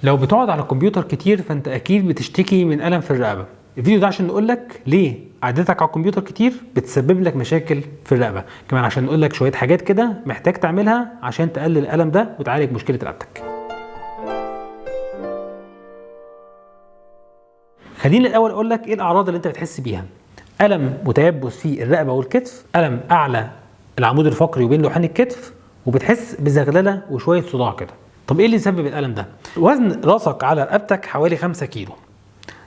لو بتقعد على الكمبيوتر كتير فانت اكيد بتشتكي من الم في الرقبة. الفيديو ده عشان نقول لك ليه قعدتك على الكمبيوتر كتير بتسبب لك مشاكل في الرقبة، كمان عشان نقول لك شوية حاجات كده محتاج تعملها عشان تقلل الالم ده وتعالج مشكلة رقبتك. خليني الاول اقول لك ايه الاعراض اللي انت بتحس بيها. الم متيبس في الرقبة والكتف، الم اعلى العمود الفقري وبين لوحين الكتف، وبتحس بزغلله وشوية صداع كده. طب ايه اللي يسبب الالم ده؟ وزن راسك على رقبتك حوالي 5 كيلو،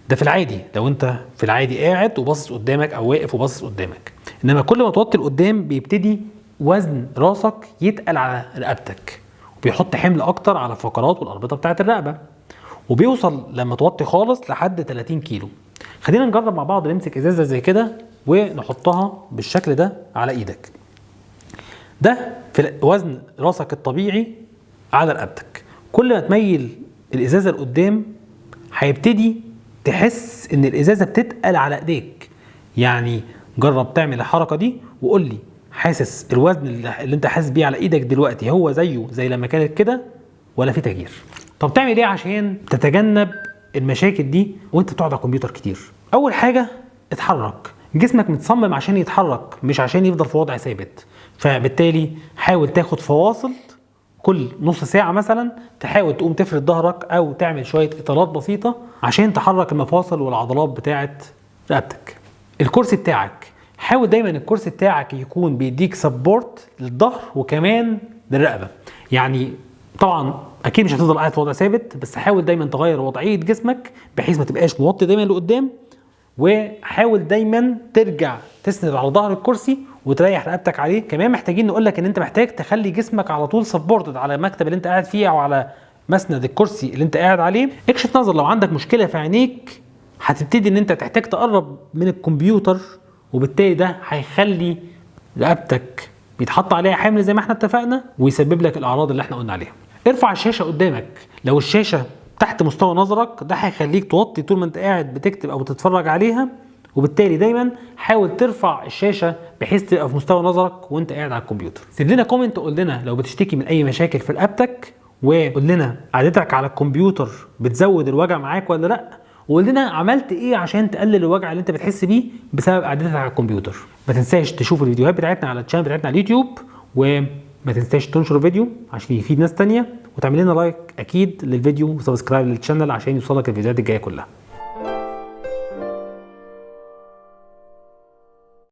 ده في العادي لو انت في العادي قاعد وباصص قدامك او واقف وباصص قدامك. انما كل ما توطي لقدام بيبتدي وزن راسك يتقل على رقبتك، وبيحط حمل اكتر على الفقرات والاربطه بتاعه الرقبة، وبيوصل لما توطي خالص لحد 30 كيلو. خلينا نجرب مع بعض، نمسك ازازة زي كده ونحطها بالشكل ده على ايدك. ده في وزن راسك الطبيعي على رقبتك. كل ما تميل الازازه لقدام هيبتدي تحس ان الازازه بتتقل على ايديك. يعني جرب تعمل الحركة دي وقول لي حاسس الوزن اللي انت حاسس بيه على ايدك دلوقتي هو زيه زي لما كانت كده ولا في تغيير؟ طب تعمل ايه عشان تتجنب المشاكل دي وانت بتقعد على الكمبيوتر كتير؟ اول حاجة اتحرك. جسمك متصمم عشان يتحرك مش عشان يفضل في وضع ثابت، فبالتالي حاول تاخد فواصل كل نص ساعة مثلا، تحاول تقوم تفرد ظهرك او تعمل شوية اطالات بسيطة عشان تحرك المفاصل والعضلات بتاعه رقبتك. الكرسي بتاعك، حاول دايما الكرسي بتاعك يكون بيديك support للظهر وكمان للرقبه. يعني طبعا اكيد مش هتفضل قاعد في وضع ثابت، بس حاول دايما تغير وضعية جسمك بحيث ما تبقاش موطي دايما لقدام، وحاول دايما ترجع تسند على ظهر الكرسي وتريح رقبتك عليه. كمان محتاجين نقول لك ان انت محتاج تخلي جسمك على طول supported على المكتب اللي انت قاعد فيه او على مسند الكرسي اللي انت قاعد عليه. اكشف نظر، لو عندك مشكلة في عينيك هتبتدي ان انت تحتاج تقرب من الكمبيوتر، وبالتالي ده هيخلي رقبتك بيتحط عليها حمل زي ما احنا اتفقنا ويسبب لك الاعراض اللي احنا قلنا عليها. ارفع الشاشة قدامك، لو الشاشة تحت مستوى نظرك ده هيخليك توطي طول ما انت قاعد بتكتب او بتتفرج عليها، وبالتالي دايما حاول ترفع الشاشة بحيث تبقى في مستوى نظرك وانت قاعد على الكمبيوتر. سيب لنا comment وقول لنا لو بتشتكي من اي مشاكل في رقبتك، وقول لنا قعدتك على الكمبيوتر بتزود الوجع معاك ولا لا، وقول لنا عملت ايه عشان تقلل الوجع اللي انت بتحس بيه بسبب قعدتك على الكمبيوتر. ما تنساش تشوف الفيديوهات بتاعتنا على ال channel بتاعتنا على اليوتيوب، وما تنساش تنشر الفيديو عشان يفيد ناس تانية، وتعمل لنا like اكيد للفيديو و subscribe لل channel عشان يوصلك الفيديوهات الجاية كلها.